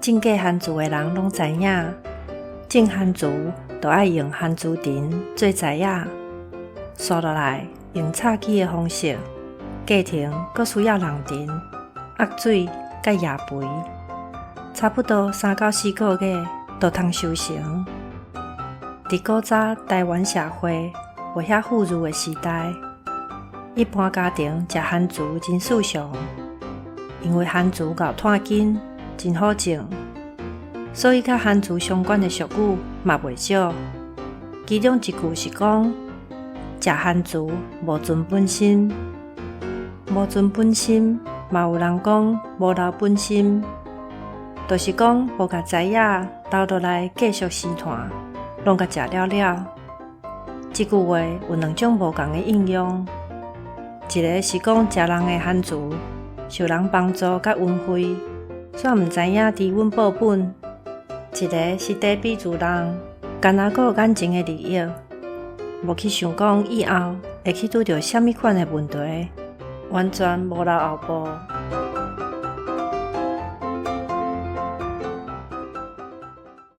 種過番薯的人攏知影，種番薯就愛用番薯藤做材仔，刷落來用插枝的方式，過程閣需要人藤、壓水佮掖肥，差不多3到4個月就通收成。佇古早台灣社會無遐富裕的時代，一般家庭食番薯真順常，因為番薯𠢕湠緊，真好種，所以佮番薯相關的俗語嘛袂少。其中一句是講：食番薯無存本心，無存本心，嘛有人講無留本心，就是講無共材仔留落來繼續生湠，攏共食了了。這句話有兩種無仝的應用，一个是講食人的番薯受人幫助佮恩惠，煞毋知影知恩報本；一个是低比自人，干焦顧眼前的利益，無去想講以後會去拄著啥物款的問題，完全無留後步。